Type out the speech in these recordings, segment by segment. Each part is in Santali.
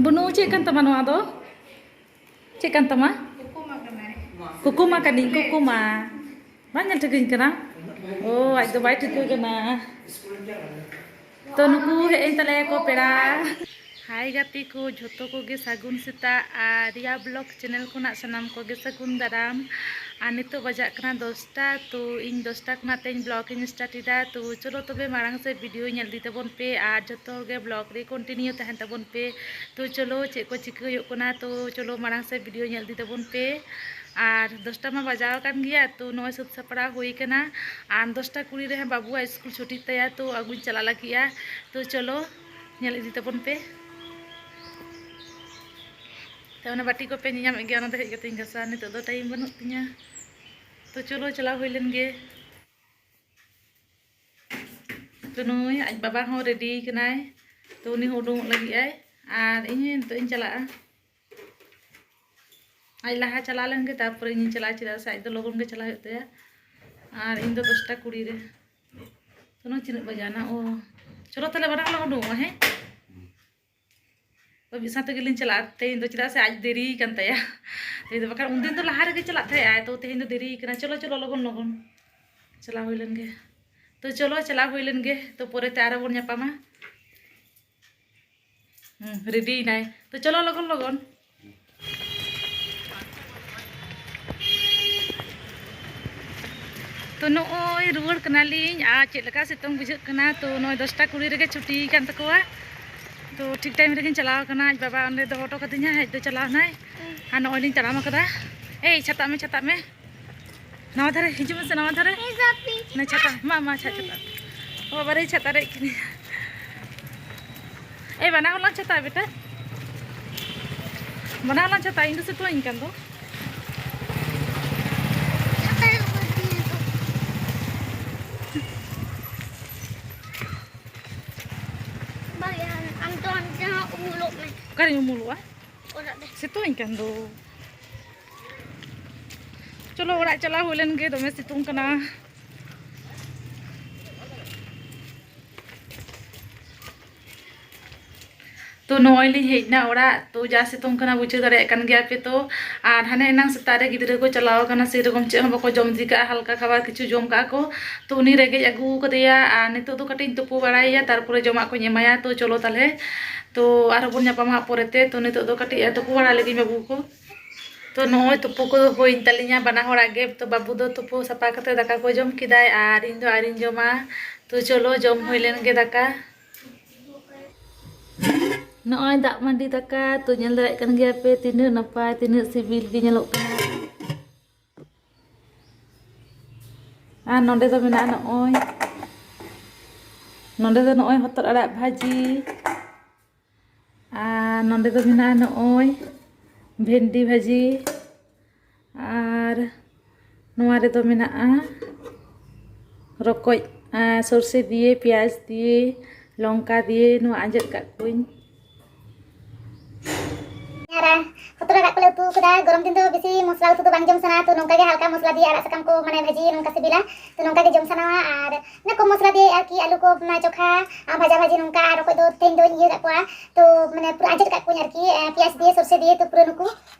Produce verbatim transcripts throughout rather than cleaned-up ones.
ᱵᱩᱱᱩ, ᱪᱮᱫ ᱠᱟᱱ ᱛᱟᱢᱟ ᱱᱚᱣᱟ ᱫᱚ? ᱪᱮᱫ ᱠᱟᱱ ᱛᱟᱢᱟ? ᱠᱩᱠᱩᱢᱟ ᱠᱟᱹᱱᱟᱹᱧ, ᱠᱩᱠᱩᱢᱟ᱾ ᱵᱟᱝ ᱧᱮᱞ ᱴᱷᱤᱠᱟᱹᱧ ᱠᱟᱱᱟ? ᱳ, ᱟᱡ ᱫᱚ ᱵᱟᱭ ᱴᱷᱤᱠᱟᱹ ᱠᱟᱱᱟ᱾ ᱛᱚ, ᱱᱩᱠᱩ ᱦᱮᱡ ᱮᱱ ᱛᱟᱞᱮᱭᱟ ᱠᱚ ᱯᱮᱲᱟ᱾ ᱦᱟᱭ ᱜᱟᱛᱮ ᱠᱚ, ᱡᱷᱚᱛᱚ ᱠᱚᱜᱮ ᱥᱟᱹᱜᱩᱱ ᱥᱮᱛᱟᱜ ᱟᱨ ᱨᱤᱭᱟ ᱵᱞᱚᱜ ᱪᱮᱱᱮᱞ ᱠᱷᱚᱱᱟᱜ ᱥᱟᱱᱟᱢ ᱠᱚᱜᱮ ᱥᱟᱹᱜᱩᱱ ᱫᱟᱨᱟᱢ᱾ ᱟᱨ ᱱᱤᱛᱚᱜ ᱵᱟᱡᱟᱜ ᱠᱟᱱᱟ ᱫᱚᱥᱴᱟ, ᱛᱚ ᱤᱧ ᱫᱚᱥᱴᱟ ᱠᱷᱚᱱᱟᱜ ᱛᱮᱧ ᱵᱞᱚᱜ ᱤᱧ ᱥᱴᱟᱨᱴ ᱮᱫᱟ᱾ ᱛᱚ ᱪᱚᱞᱚ ᱛᱚᱵᱮ ᱢᱟᱲᱟᱝ ᱥᱮᱫ ᱵᱷᱤᱰᱤᱭᱳ ᱧᱮᱞ ᱤᱫᱤ ᱛᱟᱵᱚᱱ ᱯᱮ ᱟᱨ ᱡᱷᱚᱛᱚ ᱦᱚᱲ ᱜᱮ ᱵᱞᱚᱜ ᱨᱮ ᱠᱚᱱᱴᱤᱱᱤᱭᱩ ᱛᱟᱦᱮᱱ ᱛᱟᱵᱚᱱ ᱯᱮ᱾ ᱛᱚ ᱪᱚᱞᱚ ᱪᱮᱫ ᱠᱚ ᱪᱤᱠᱟᱹ ᱦᱩᱭᱩᱜ ᱠᱟᱱᱟ, ᱛᱚ ᱪᱚᱞᱚ ᱢᱟᱲᱟᱝ ᱥᱮᱫ ᱵᱷᱤᱰᱤᱭᱳ ᱧᱮᱞ ᱤᱫᱤ ᱛᱟᱵᱚᱱ ᱯᱮ᱾ ᱟᱨ ᱫᱚᱥᱴᱟ ᱢᱟ ᱵᱟᱡᱟᱣ ᱟᱠᱟᱱ ᱜᱮᱭᱟ, ᱛᱚ ᱱᱚᱜᱼᱚᱭ ᱥᱟᱹᱛ ᱥᱟᱯᱲᱟᱣ ᱦᱩᱭ ᱠᱟᱱᱟ᱾ ᱟᱨ ᱫᱚᱥᱴᱟ ᱠᱩᱲᱤ ᱨᱮ ᱦᱟᱸᱜ ᱵᱟᱹᱵᱩᱣᱟᱜ ᱥᱠᱩᱞ ᱪᱷᱩᱴᱤᱜ ᱛᱟᱭᱟ, ᱛᱚ ᱟᱹᱜᱩᱧ ᱪᱟᱞᱟᱜ ᱞᱟᱹᱜᱤᱫᱼᱟ᱾ ᱛᱚ ᱪᱚᱞᱚ ᱧᱮᱞ ᱤᱫᱤ ᱛᱟᱵᱚᱱ ᱯᱮ᱾ ᱛᱚ ᱚᱱᱟ ᱵᱟᱹᱴᱤ ᱠᱚᱯᱮ ᱧᱮᱧᱟᱢᱮᱫ ᱜᱮᱭᱟ, ᱚᱱᱟ ᱫᱚ ᱦᱮᱡ ᱠᱟᱛᱮᱧ ᱜᱷᱟᱥᱟ᱾ ᱱᱤᱛᱚᱜ ᱫᱚ ᱴᱟᱭᱤᱢ ᱵᱟᱹᱱᱩᱜ ᱛᱤᱧᱟᱹ᱾ ᱛᱚ ᱪᱚᱞᱚ ᱪᱟᱞᱟᱣ ᱦᱩᱭ ᱞᱮᱱ ᱜᱮ᱾ ᱛᱚ ᱱᱩᱭ ᱟᱡ ᱵᱟᱵᱟ ᱦᱚᱸ ᱨᱮᱰᱤ ᱠᱟᱱᱟᱭ, ᱛᱚ ᱩᱱᱤ ᱦᱚᱸ ᱩᱰᱩᱝᱚᱜ ᱞᱟᱹᱜᱤᱫ ᱟᱭ᱾ ᱟᱨ ᱤᱧ ᱦᱚᱸ ᱱᱤᱛᱚᱜ ᱤᱧ ᱪᱟᱞᱟᱜᱼᱟ, ᱟᱡ ᱞᱟᱦᱟ ᱪᱟᱞᱟᱣ ᱞᱮᱱ ᱜᱮ, ᱛᱟᱨᱯᱚᱨᱮ ᱤᱧᱤᱧ ᱪᱟᱞᱟᱜᱼᱟ, ᱪᱮᱫᱟᱜ ᱥᱮ ᱟᱡ ᱫᱚ ᱞᱚᱜᱚᱱ ᱜᱮ ᱪᱟᱞᱟᱜ ᱦᱩᱭᱩᱜ ᱛᱟᱭᱟ᱾ ᱟᱨ ᱤᱧ ᱫᱚ ᱫᱚᱥᱴᱟ ᱠᱩᱲᱤ ᱨᱮ᱾ ᱛᱚ ᱱᱚᱣᱟ ᱛᱤᱱᱟᱹᱜ ᱵᱟᱡᱟᱣ ᱮᱱᱟ? ᱳ, ᱪᱚᱞᱚ ᱛᱟᱦᱞᱮ ᱵᱟᱱᱟ ᱦᱚᱲ ᱞᱟᱝ ᱩᱰᱩᱝᱚᱜᱼᱟ, ᱦᱮᱸ? ᱢᱤᱫ ᱥᱟᱶ ᱛᱮᱜᱮ ᱞᱤᱧ ᱪᱟᱞᱟᱜᱼᱟ ᱛᱮᱦᱮᱧ ᱫᱚ, ᱪᱮᱫᱟᱜ ᱥᱮ ᱟᱡ ᱫᱮᱨᱤ ᱠᱟᱱ ᱛᱟᱭᱟ᱾ ᱛᱮᱦᱮᱧ ᱫᱚ, ᱵᱟᱠᱷᱟᱱ ᱩᱱᱫᱤᱱ ᱫᱚ ᱞᱟᱦᱟ ᱨᱮᱜᱮ ᱪᱟᱞᱟᱜ ᱛᱟᱦᱮᱸᱜ ᱟᱭ, ᱛᱚ ᱛᱮᱦᱮᱧ ᱫᱚ ᱫᱮᱨᱤ ᱠᱟᱱᱟ᱾ ᱪᱚᱞᱚ, ᱪᱚᱞᱚ, ᱞᱚᱜᱚᱱ, ᱞᱚᱜᱚᱱ ᱪᱟᱞᱟᱣ ᱦᱩᱭ ᱞᱮᱱ ᱜᱮ᱾ ᱛᱚ ᱪᱚᱞᱚ, ᱪᱟᱞᱟᱣ ᱦᱩᱭ ᱞᱮᱱ ᱜᱮ, ᱛᱚ ᱯᱚᱨᱮᱛᱮ ᱟᱨᱚ ᱵᱚᱱ ᱧᱟᱯᱟᱢᱟ᱾ ᱦᱩᱸ, ᱨᱮᱰᱤᱭᱮᱱᱟᱭ᱾ ᱛᱚ ᱪᱚᱞᱚ, ᱞᱚᱜᱚᱱ, ᱞᱚᱜᱚᱱ᱾ ᱛᱚ ᱱᱚᱜᱼᱚᱭ ᱨᱩᱣᱟᱹᱲ ᱠᱟᱱᱟᱞᱤᱧ, ᱟᱨ ᱪᱮᱫ ᱞᱮᱠᱟ ᱥᱤᱛᱩᱝ ᱵᱩᱡᱷᱟᱹᱜ ᱠᱟᱱᱟ᱾ ᱛᱚ ᱱᱚᱜᱼᱚᱭ ᱫᱚᱥᱴᱟ ᱠᱩᱲᱤ ᱨᱮᱜᱮ ᱪᱷᱩᱴᱤ ᱠᱟᱱ ᱛᱟᱠᱚᱣᱟ᱾ ᱛᱚ ᱴᱷᱤᱠ ᱴᱟᱭᱤᱢ ᱨᱮᱜᱤᱧ ᱪᱟᱞᱟᱣ ᱠᱟᱱᱟ, ᱟᱡ ᱵᱟᱵᱟ ᱚᱸᱰᱮ ᱫᱚᱦᱚ ᱦᱚᱴᱚ ᱠᱟᱫᱤᱧᱟ, ᱦᱮᱡ ᱫᱚ ᱪᱟᱞᱟᱣ ᱱᱟᱭ᱾ ᱟᱨ ᱱᱚᱜᱼᱚᱭ ᱞᱤᱧ ᱛᱟᱲᱟᱢ ᱟᱠᱟᱫᱟ᱾ ᱮᱭ, ᱪᱷᱟᱛᱟᱜ ᱢᱮ, ᱪᱷᱟᱛᱟᱜ ᱢᱮ᱾ ᱱᱟᱣᱟ ᱫᱷᱟᱨᱮ ᱦᱤᱡᱩᱜ ᱢᱮᱥᱮ, ᱱᱟᱣᱟ ᱫᱷᱟᱨᱮ᱾ ᱱᱟ ᱪᱷᱟᱛᱟ, ᱢᱟ, ᱢᱟ, ᱪᱷᱟ-, ᱪᱷᱟᱛᱟ᱾ ᱵᱟᱵᱟ ᱨᱮ, ᱪᱷᱟᱛᱟ ᱨᱮ ᱠᱤᱱᱤ᱾ ᱮ, ᱵᱟᱱᱟ ᱦᱚᱲ ᱞᱟᱝ ᱪᱷᱟᱛᱟᱜᱼᱟ, ᱵᱮᱴᱟ᱾ ᱵᱟᱱᱟ ᱦᱚᱲ ᱞᱟᱝ ᱪᱷᱟᱛᱟᱜᱼᱟ, ᱤᱧ ᱫᱚ ᱥᱤᱛᱩᱝ ᱟᱹᱧ ᱠᱟᱱ ᱫᱚ᱾ ᱵᱟᱝ, ᱟᱢ ᱫᱚ ᱚᱱᱛᱮ ᱦᱚᱸ ᱩᱢᱩᱞᱚᱜ ᱢᱮ᱾ ᱚᱠᱟᱨᱤᱧ ᱩᱢᱩᱞᱚᱜᱼᱟ? ᱚᱲᱟᱜ ᱨᱮ᱾ ᱥᱤᱛᱩᱝ ᱟᱹᱧ ᱠᱟᱱ ᱫᱚ᱾ ᱪᱚᱞᱚ, ᱚᱲᱟᱜ ᱪᱟᱞᱟᱣ ᱦᱩᱭ ᱞᱮᱱ ᱜᱮ, ᱫᱚᱢᱮ ᱥᱤᱛᱩᱝ ᱠᱟᱱᱟ᱾ ᱛᱚ ᱱᱚᱜᱼᱚᱭ ᱞᱤᱧ ᱦᱮᱡ ᱮᱱᱟ ᱚᱲᱟᱜ᱾ ᱛᱚ ᱡᱟ ᱥᱤᱛᱩᱝ ᱠᱟᱱᱟ, ᱵᱩᱡᱷᱟᱹᱣ ᱫᱟᱲᱮᱭᱟᱜ ᱠᱟᱱ ᱜᱮᱭᱟ ᱯᱮ᱾ ᱛᱚ ᱟᱨ ᱦᱟᱱᱮ ᱮᱱᱟᱝ ᱥᱮᱛᱟᱜ ᱨᱮ ᱜᱤᱫᱽᱨᱟᱹ ᱠᱚ ᱪᱟᱞᱟᱣ ᱟᱠᱟᱱᱟ, ᱥᱮᱨᱚᱠᱚᱢ ᱪᱮᱫ ᱦᱚᱸ ᱵᱟᱠᱚ ᱡᱚᱢ ᱤᱫᱤ ᱠᱟᱜᱼᱟ, ᱦᱟᱞᱠᱟ ᱠᱷᱟᱵᱟᱨ ᱠᱤᱪᱷᱩ ᱡᱚᱢ ᱠᱟᱜᱼᱟ ᱠᱚ᱾ ᱛᱚ ᱩᱱᱤ ᱨᱮᱸᱜᱮᱡ ᱟᱹᱜᱩ ᱠᱟᱫᱮᱭᱟ, ᱟᱨ ᱱᱤᱛᱚᱜ ᱫᱚ ᱠᱟᱹᱴᱤᱡ ᱤᱧ ᱛᱩᱯᱩ ᱵᱟᱲᱟᱭᱮᱭᱟ, ᱛᱟᱨᱯᱚᱨᱮ ᱡᱚᱢᱟᱜ ᱠᱚᱧ ᱮᱢᱟᱭᱟ᱾ ᱛᱚ ᱪᱚᱞᱚ ᱛᱟᱦᱞᱮ, ᱛᱚ ᱟᱨᱦᱚᱸ ᱵᱚᱱ ᱧᱟᱯᱟᱢᱟ ᱦᱟᱸᱜ ᱯᱚᱨᱮᱛᱮ᱾ ᱛᱚ ᱱᱤᱛᱚᱜ ᱫᱚ ᱠᱟᱹᱴᱤᱡ ᱛᱩᱯᱩ ᱵᱟᱲᱟ ᱞᱮᱜᱤᱧ ᱵᱟᱹᱵᱩ ᱠᱚ᱾ ᱛᱚ ᱱᱚᱜᱼᱚᱭ ᱛᱩᱯᱩ ᱠᱚ ᱦᱩᱭᱮᱱ ᱛᱟᱞᱤᱧᱟ ᱵᱟᱱᱟ ᱦᱚᱲᱟᱜ ᱜᱮ᱾ ᱛᱚ ᱵᱟᱹᱵᱩ ᱫᱚ ᱛᱩᱯᱩ ᱥᱟᱯᱷᱟ ᱠᱟᱛᱮ ᱫᱟᱠᱟ ᱠᱚ ᱡᱚᱢ ᱠᱮᱫᱟᱭ, ᱟᱨ ᱤᱧ ᱫᱚ ᱟᱹᱣᱨᱤᱧ ᱡᱚᱢᱟ᱾ ᱛᱚ ᱪᱚᱞᱚ, ᱡᱚᱢ ᱦᱩᱭ ᱞᱮᱱ ᱜᱮ ᱫᱟᱠᱟ᱾ ᱱᱚᱜᱼᱚᱭ ᱫᱟᱜ ᱢᱟᱹᱰᱤ ᱫᱟᱠᱟ, ᱛᱚ ᱧᱮᱞ ᱫᱟᱲᱮᱭᱟᱜ ᱠᱟᱱ ᱜᱮᱭᱟ ᱯᱮ ᱛᱤᱱᱟᱹᱜ ᱱᱟᱯᱟᱭ, ᱛᱤᱱᱟᱹᱜ ᱥᱤᱵᱤᱞ ᱜᱮ ᱧᱮᱞᱚᱜ ᱠᱟᱱᱟ᱾ ᱟᱨ ᱱᱚᱸᱰᱮ ᱫᱚ ᱢᱮᱱᱟᱜᱼᱟ ᱱᱚᱜᱼᱚᱭ, ᱱᱚᱸᱰᱮ ᱫᱚ ᱱᱚᱜᱼᱚᱭ ᱦᱚᱛᱚᱫ ᱟᱲᱟᱜ ᱵᱷᱟᱹᱡᱤ, ᱟᱨ ᱱᱚᱸᱰᱮ ᱫᱚ ᱢᱮᱱᱟᱜᱼᱟ ᱱᱚᱜᱼᱚᱭ ᱵᱷᱮᱱᱰᱤ ᱵᱷᱟᱹᱡᱤ, ᱟᱨ ᱱᱚᱣᱟ ᱨᱮᱫᱚ ᱢᱮᱱᱟᱜᱼᱟ ᱨᱚᱠᱚᱡ, ᱟᱨ ᱥᱚᱨᱥᱮ ᱫᱤᱭᱮ, ᱯᱮᱸᱭᱟᱡᱽ ᱫᱤᱭᱮ, ᱞᱚᱝᱠᱟ ᱫᱤᱭᱮ ᱱᱚᱣᱟ ᱟᱸᱡᱮᱫ ᱠᱟᱜ ᱠᱚᱣᱟᱧ᱾ ᱟᱨ ᱦᱚᱛᱚᱫ ᱟᱲᱟᱜ ᱠᱚᱞᱮ ᱩᱛᱩ ᱠᱟᱫᱟ᱾ ᱜᱚᱨᱚᱢ ᱫᱤᱱ ᱫᱚ ᱵᱮᱥᱤ ᱢᱚᱥᱞᱟ ᱩᱛᱩ ᱫᱚ ᱵᱟᱝ ᱡᱚᱢ ᱥᱟᱱᱟ, ᱛᱚ ᱱᱚᱝᱠᱟ ᱜᱮ ᱦᱟᱞᱠᱟ ᱢᱚᱥᱞᱟ ᱫᱤᱭᱮ ᱟᱲᱟᱜ ᱥᱟᱠᱟᱢ ᱠᱚ ᱢᱟᱱᱮ ᱵᱷᱟᱹᱡᱤ ᱱᱚᱝᱠᱟ ᱥᱤᱵᱤᱞᱟ, ᱛᱚ ᱱᱚᱝᱠᱟ ᱜᱮ ᱡᱚᱢ ᱥᱟᱱᱟᱣᱟ᱾ ᱟᱨ ᱚᱱᱟ ᱠᱚ ᱢᱚᱥᱞᱟ ᱫᱤᱭᱮ ᱟᱨᱠᱤ ᱟᱹᱞᱩ ᱠᱚ ᱚᱱᱟ ᱪᱚᱠᱷᱟ, ᱟᱨ ᱵᱷᱟᱡᱟ ᱵᱷᱟᱡᱤ ᱱᱚᱝᱠᱟ᱾ ᱟᱨ ᱨᱚᱠᱚᱡ ᱫᱚ ᱛᱮᱦᱮᱧ ᱫᱚᱧ ᱤᱭᱟᱹ ᱠᱟᱜ ᱠᱚᱣᱟ, ᱛᱚ ᱢᱟᱱᱮ ᱯᱩᱨᱟᱹ ᱟᱸᱡᱮᱫ ᱠᱟᱜ ᱠᱚᱣᱟᱧ ᱟᱨᱠᱤ, ᱮ, ᱯᱮᱸᱭᱟᱡᱽ ᱫᱤᱭᱮ, ᱥᱚᱨᱥᱮ ᱫᱤᱭᱮ, ᱛᱚ ᱯᱩᱨᱟᱹ ᱱᱩᱠᱩ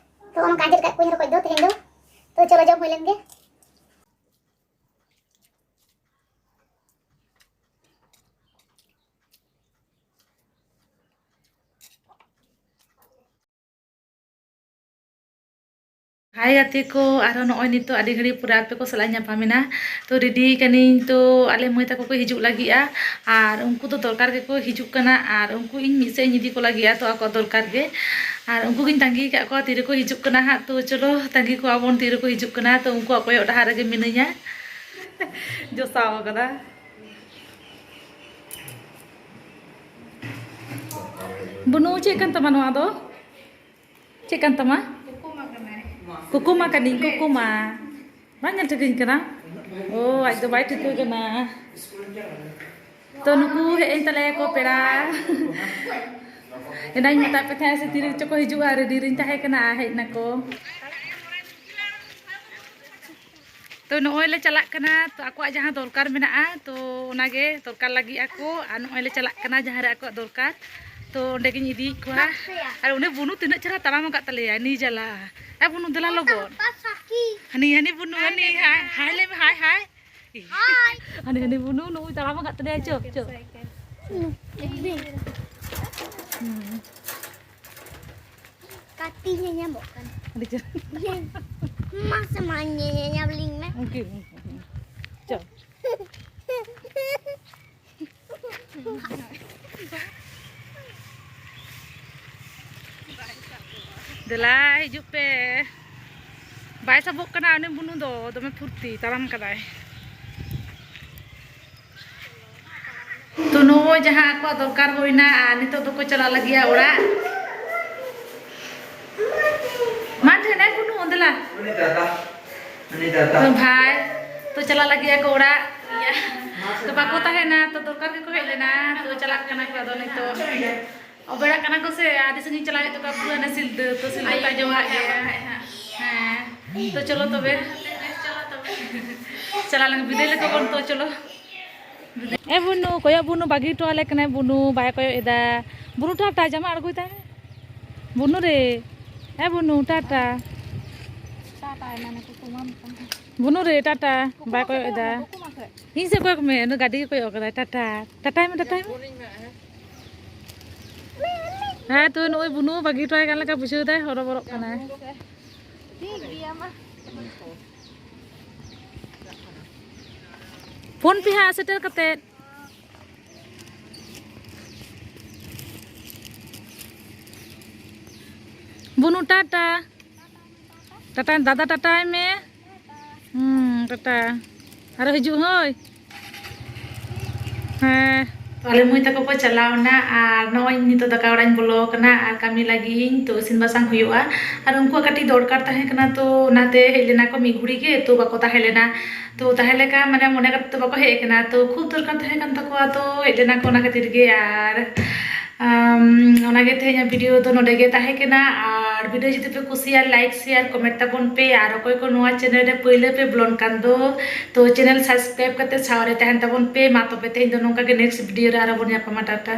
ᱛᱚ ᱚᱱᱠᱟ ᱟᱸᱡᱮᱫ ᱠᱟᱜ ᱠᱚᱣᱟᱧ ᱨᱚᱠᱚᱡ ᱫᱚ ᱛᱮᱦᱮᱧ ᱫᱚ᱾ ᱛᱚ ᱪᱚᱞᱚ ᱡᱚᱢ ᱦᱩᱭ ᱞᱮᱱ ᱜᱮ᱾ ᱦᱟᱭ ᱜᱟᱛᱮ ᱠᱚ, ᱟᱨᱦᱚᱸ ᱱᱚᱜᱼᱚᱭ ᱱᱤᱛᱚᱜ ᱟᱹᱰᱤ ᱜᱷᱟᱹᱲᱤᱡ ᱯᱚᱨᱮ ᱟᱯᱮ ᱠᱚ ᱥᱟᱞᱟᱜ ᱧᱟᱯᱟᱢ ᱮᱱᱟ᱾ ᱛᱚ ᱨᱮᱰᱤ ᱠᱟᱹᱱᱟᱹᱧ, ᱛᱚ ᱟᱞᱮ ᱢᱟᱹᱭ ᱛᱟᱠᱚ ᱠᱚ ᱦᱤᱡᱩᱜ ᱞᱟᱹᱜᱤᱫᱼᱟ, ᱟᱨ ᱩᱱᱠᱩ ᱫᱚ ᱫᱚᱨᱠᱟᱨ ᱜᱮᱠᱚ ᱦᱤᱡᱩᱜ ᱠᱟᱱᱟ, ᱟᱨ ᱩᱱᱠᱩ ᱤᱧ ᱢᱤᱫ ᱥᱮᱫ ᱤᱧ ᱤᱫᱤ ᱠᱚ ᱞᱟᱹᱜᱤᱫᱼᱟ, ᱛᱚ ᱟᱠᱚᱣᱟᱜ ᱫᱚᱨᱠᱟᱨ ᱜᱮ᱾ ᱟᱨ ᱩᱱᱠᱩ ᱜᱤᱧ ᱛᱟᱺᱜᱤ ᱟᱠᱟᱫ ᱠᱚᱣᱟ, ᱛᱤᱨᱮᱠᱚ ᱦᱤᱡᱩᱜ ᱠᱟᱱᱟ ᱦᱟᱸᱜ᱾ ᱛᱚ ᱪᱚᱞᱚ ᱛᱟᱺᱜᱤ ᱠᱚᱣᱟ ᱵᱚᱱ, ᱛᱤᱨᱮᱠᱚ ᱦᱤᱡᱩᱜ ᱠᱟᱱᱟ᱾ ᱛᱚ ᱩᱱᱠᱩᱣᱟᱜ ᱠᱚᱭᱚᱜ ᱰᱟᱦᱟᱨ ᱨᱮᱜᱮ ᱢᱤᱱᱟᱹᱧᱟ᱾ ᱡᱚᱥᱟᱣ ᱠᱟᱫᱟ᱾ ᱵᱩᱱᱩ, ᱪᱮᱫ ᱠᱟᱱ ᱛᱟᱢᱟ ᱱᱚᱣᱟ ᱫᱚ? ᱪᱮᱫ ᱠᱟᱱ ᱛᱟᱢᱟ? ᱠᱩᱠᱩᱢᱟ ᱠᱟᱹᱱᱟᱹᱧ, ᱠᱩᱠᱩᱢᱟ᱾ ᱵᱟᱝ ᱧᱮᱞ ᱴᱷᱤᱠᱟᱹᱧ ᱠᱟᱱᱟ? ᱳ, ᱟᱡ ᱫᱚ ᱵᱟᱭ ᱴᱷᱤᱠᱟᱹ ᱠᱟᱱᱟ᱾ ᱛᱚ, ᱱᱩᱠᱩ ᱦᱮᱡ ᱮᱱ ᱛᱟᱞᱮᱭᱟ ᱠᱚ ᱯᱮᱲᱟ᱾ ᱮᱱᱟᱧ ᱢᱮᱛᱟᱫ ᱯᱮ ᱛᱟᱦᱮᱸᱫ ᱥᱮ ᱛᱤᱨᱮ ᱪᱚ ᱠᱚ ᱦᱤᱡᱩᱜᱼᱟ, ᱨᱮᱰᱤ ᱨᱤᱧ ᱛᱟᱦᱮᱸ ᱠᱟᱱᱟ, ᱦᱮᱡ ᱱᱟᱠᱚ᱾ ᱛᱚ, ᱱᱚᱜᱼᱚᱭ ᱞᱮ ᱪᱟᱞᱟᱜ ᱠᱟᱱᱟ᱾ ᱛᱚ, ᱟᱠᱚᱣᱟᱜ ᱡᱟᱦᱟᱸ ᱫᱚᱨᱠᱟᱨ ᱢᱮᱱᱟᱜᱼᱟ, ᱛᱚ, ᱚᱱᱟᱜᱮ ᱫᱚᱨᱠᱟᱨ ᱞᱟᱹᱜᱤᱫ ᱟᱠᱚ᱾ ᱟᱨ ᱱᱚᱜᱼᱚᱭ ᱞᱮ ᱪᱟᱞᱟᱜ ᱠᱟᱱᱟ ᱡᱟᱦᱟᱸ ᱨᱮ ᱟᱠᱚᱣᱟᱜ ᱫᱚᱨᱠᱟᱨ᱾ ᱛᱚ ᱚᱸᱰᱮ ᱜᱤᱧ ᱤᱫᱤᱭᱮᱫ ᱠᱚᱣᱟ᱾ ᱟᱨ ᱩᱱᱤ ᱵᱩᱱᱩ ᱛᱤᱱᱟᱹᱜ ᱪᱮᱦᱨᱟ ᱛᱟᱲᱟᱢ ᱟᱠᱟᱫ ᱛᱟᱞᱮᱭᱟ, ᱱᱤ ᱡᱟᱞᱟ᱾ ᱮ ᱵᱩᱱᱩ, ᱫᱮᱞᱟ ᱞᱚᱜᱚᱱ᱾ ᱦᱟᱹᱱᱤ, ᱦᱟᱹᱱᱤ ᱵᱩᱱᱩ, ᱦᱟᱹᱱᱤ, ᱦᱟᱭ, ᱦᱟᱭ ᱞᱟᱹᱭ ᱢᱮ, ᱦᱟᱭ, ᱦᱟᱭ᱾ ᱦᱟᱹᱱᱤ, ᱦᱟᱹᱱᱤ ᱵᱩᱱᱩ, ᱱᱩᱭ ᱛᱟᱲᱟᱢ ᱟᱠᱟᱫ ᱛᱟᱞᱮᱭᱟ, ᱪᱚ, ᱪᱚ᱾ ᱦᱩᱸ᱾ ᱠᱟᱹᱴᱤᱡ ᱧᱮᱧᱟᱢᱚᱜ ᱠᱟᱱᱟ᱾ ᱟᱹᱰᱤ ᱪᱮᱦᱨᱟ᱾ ᱢᱟᱥᱮ ᱢᱟ ᱧᱮᱧᱟᱢ ᱞᱤᱧ ᱢᱮ᱾ ᱩᱱᱠᱤᱱ, ᱩᱱᱠᱤᱱ, ᱩᱱᱠᱤᱱ᱾ ᱪᱚ᱾ ᱫᱮᱞᱟ ᱦᱤᱡᱩᱜ ᱯᱮ᱾ ᱵᱟᱭ ᱥᱟᱵᱚᱜ ᱠᱟᱱᱟ ᱩᱱᱤ ᱵᱩᱱᱩ ᱫᱚ, ᱫᱚᱢᱮ ᱯᱷᱩᱨᱛᱤ ᱛᱟᱲᱟᱢ ᱠᱟᱫᱟᱭ᱾ ᱛᱚ ᱱᱚᱜᱼᱚᱭ ᱡᱟᱦᱟᱸ ᱟᱠᱚᱣᱟᱜ ᱫᱚᱨᱠᱟᱨ ᱦᱩᱭᱱᱟ, ᱟᱨ ᱱᱤᱛᱚᱜ ᱫᱚᱠᱚ ᱪᱟᱞᱟᱜ ᱞᱟᱹᱜᱤᱫᱼᱟ ᱚᱲᱟᱜ᱾ ᱢᱟ ᱴᱷᱮᱱ ᱟᱭ ᱵᱩᱱᱩ, ᱫᱮᱞᱟ᱾ ᱩᱱᱤ ᱫᱟᱫᱟ᱾ ᱩᱱᱤ ᱫᱟᱫᱟ᱾ ᱛᱚ ᱵᱷᱟᱭ, ᱛᱚ ᱪᱟᱞᱟᱜ ᱞᱟᱹᱜᱤᱫ ᱟᱠᱚ ᱚᱲᱟᱜ᱾ ᱛᱚ ᱵᱟᱠᱚ ᱛᱟᱦᱮᱱᱟ, ᱛᱚ ᱫᱚᱨᱠᱟᱨ ᱜᱮᱠᱚ ᱦᱮᱡ ᱞᱮᱱᱟ, ᱛᱚ ᱪᱟᱞᱟᱜ ᱠᱟᱱᱟ ᱠᱚ ᱟᱫᱚ ᱱᱤᱛᱚᱜ᱾ ᱚᱵᱮᱲᱟᱜ ᱠᱟᱱᱟ ᱠᱚ ᱥᱮ, ᱟᱹᱰᱤ ᱥᱟᱺᱜᱤᱧ ᱪᱟᱞᱟᱣ ᱦᱩᱭᱩᱜ ᱛᱟᱠᱚᱣᱟ, ᱯᱩᱨᱟᱹ ᱦᱟᱱᱮ ᱥᱤᱞᱫᱟᱹ, ᱛᱚ ᱥᱤᱞᱫᱟᱹ ᱛᱟᱡᱚᱣᱟᱜ ᱜᱮ᱾ ᱦᱮᱸ, ᱛᱚ ᱪᱚᱞᱚ ᱛᱚᱵᱮ᱾ ᱪᱟᱞᱟᱣ ᱞᱮᱱ ᱵᱤᱫᱟᱹᱭ ᱞᱮᱠᱟ ᱵᱚᱱ, ᱛᱚ ᱪᱚᱞᱚ᱾ ᱮ ᱵᱩᱱᱩ, ᱠᱚᱭᱚᱜ ᱵᱩᱱᱩ, ᱵᱟᱹᱜᱤ ᱦᱚᱴᱚ ᱟᱞᱮ ᱠᱟᱱᱟᱭ ᱵᱩᱱᱩ, ᱵᱟᱭ ᱠᱚᱭᱚᱜ ᱮᱫᱟ᱾ ᱵᱩᱱᱩ, ᱴᱟᱴᱟ, ᱡᱟᱢᱟ ᱟᱬᱜᱚᱭ ᱛᱟᱭ ᱢᱮ᱾ ᱵᱩᱱᱩ ᱨᱮ, ᱮ ᱵᱩᱱᱩ, ᱴᱟᱴᱟ᱾ ᱴᱟᱴᱟ ᱮᱢᱟᱱᱮ ᱠᱩᱠᱩᱢᱟᱢ ᱠᱟᱱᱟ᱾ ᱵᱩᱱᱩ ᱨᱮ, ᱴᱟᱴᱟ, ᱵᱟᱭ ᱠᱚᱭᱚᱜ ᱮᱫᱟ᱾ ᱠᱩᱠᱩᱢᱟ ᱥᱮ? ᱤᱧ ᱥᱮᱫ ᱠᱚᱭᱚᱜ ᱢᱮ, ᱩᱱᱤ ᱜᱟᱹᱰᱤ ᱜᱮ ᱠᱚᱭᱚᱜ ᱠᱟᱫᱟᱭ᱾ ᱴᱟᱴᱟ, ᱴᱟᱴᱟᱭ ᱢᱮ, ᱴᱟᱴᱟᱭ ᱢᱮ᱾ ᱦᱮᱸ ᱛᱚ, ᱱᱩᱜᱼᱩᱭ ᱵᱩᱱᱩ ᱵᱟᱹᱜᱤ ᱦᱚᱴᱚ ᱟᱭ ᱠᱟᱱ ᱞᱮᱠᱟ ᱵᱩᱡᱷᱟᱹᱣ ᱫᱟᱭ, ᱦᱚᱨᱚᱵᱚᱨᱚᱜ ᱠᱟᱱᱟᱭ᱾ ᱴᱷᱤᱠ ᱜᱮᱭᱟ, ᱢᱟ᱾ ᱯᱷᱳᱱ ᱯᱮ ᱦᱟᱸᱜ ᱥᱮᱴᱮᱨ ᱠᱟᱛᱮᱫ᱾ ᱵᱩᱱᱩ, ᱴᱟᱴᱟ᱾ ᱴᱟᱴᱟ, ᱫᱟᱫᱟ, ᱴᱟᱴᱟᱭ ᱢᱮ᱾ ᱦᱩᱸ, ᱴᱟᱴᱟ᱾ ᱟᱨᱚ ᱦᱤᱡᱩᱜ ᱦᱳᱭ᱾ ᱦᱮᱸ᱾ ᱟᱞᱮ ᱢᱟᱹᱭ ᱛᱟᱠᱚ ᱠᱚ ᱪᱟᱞᱟᱣ ᱮᱱᱟ, ᱟᱨ ᱱᱚᱜᱼᱚᱭ ᱱᱤᱛᱚᱜ ᱫᱟᱠᱟ ᱚᱲᱟᱜ ᱤᱧ ᱵᱚᱞᱚ ᱟᱠᱟᱱᱟ, ᱟᱨ ᱠᱟᱹᱢᱤ ᱞᱟᱹᱜᱤᱫ ᱤᱧ, ᱛᱚ ᱤᱥᱤᱱ ᱵᱟᱥᱟᱝ ᱦᱩᱭᱩᱜᱼᱟ᱾ ᱟᱨ ᱩᱱᱠᱩᱣᱟᱜ ᱠᱟᱹᱴᱤᱡ ᱫᱚᱨᱠᱟᱨ ᱛᱟᱦᱮᱸ ᱠᱟᱱᱟ, ᱛᱚ ᱚᱱᱟᱛᱮ ᱦᱮᱡ ᱞᱮᱱᱟ ᱠᱚ ᱢᱤᱫ ᱜᱷᱩᱲᱤ ᱜᱮ, ᱛᱚ ᱵᱟᱠᱚ ᱛᱟᱦᱮᱸ ᱞᱮᱱᱟ᱾ ᱛᱚ ᱛᱟᱦᱮᱸ ᱞᱮᱠᱟ ᱢᱟᱱᱮ ᱢᱚᱱᱮ ᱠᱟᱛᱮ ᱫᱚ ᱵᱟᱠᱚ ᱦᱮᱡ ᱟᱠᱟᱱᱟ, ᱛᱚ ᱠᱷᱩᱵ ᱫᱚᱨᱠᱟᱨ ᱛᱟᱦᱮᱸ ᱠᱟᱱ ᱛᱟᱠᱚᱣᱟ, ᱛᱚ ᱦᱮᱡ ᱞᱮᱱᱟ ᱠᱚ ᱚᱱᱟ ᱠᱷᱟᱹᱛᱤᱨ ᱜᱮ᱾ ᱟᱨ ᱟᱢ, ᱚᱱᱟᱜᱮ ᱛᱮᱦᱮᱧᱟᱜ ᱵᱷᱤᱰᱤᱭᱳ ᱫᱚ ᱱᱚᱰᱮ ᱜᱮ ᱛᱟᱦᱮᱸ ᱠᱟᱱᱟ᱾ ᱟᱨ ᱵᱷᱤᱰᱤᱭᱳ ᱡᱩᱫᱤ ᱯᱮ ᱠᱩᱥᱤᱭᱟᱜᱼᱟ, ᱞᱟᱭᱤᱠ, ᱥᱮᱭᱟᱨ, ᱠᱚᱢᱮᱱᱴ ᱛᱟᱵᱚᱱ ᱯᱮ᱾ ᱟᱨ ᱚᱠᱚᱭ ᱠᱚ ᱱᱚᱣᱟ ᱪᱮᱱᱮᱞ ᱨᱮ ᱯᱟᱹᱭᱞᱟᱹ ᱯᱮ ᱵᱚᱞᱚᱱ ᱠᱟᱱ ᱫᱚ, ᱛᱚ ᱪᱮᱱᱮᱞ ᱥᱟᱵᱥᱠᱨᱟᱭᱤᱵ ᱠᱟᱛᱮ ᱥᱟᱶ ᱨᱮ ᱛᱟᱦᱮᱱ ᱛᱟᱵᱚᱱ ᱯᱮ᱾ ᱢᱟ ᱛᱚᱵᱮ ᱛᱮᱦᱮᱧ ᱫᱚ ᱱᱚᱝᱠᱟ ᱜᱮ, ᱱᱮᱠᱥᱴ ᱵᱷᱤᱰᱤᱭᱳ ᱨᱮ ᱟᱨᱚ ᱵᱚᱱ ᱧᱟᱯᱟᱢᱟ᱾ ᱴᱟᱴᱟ᱾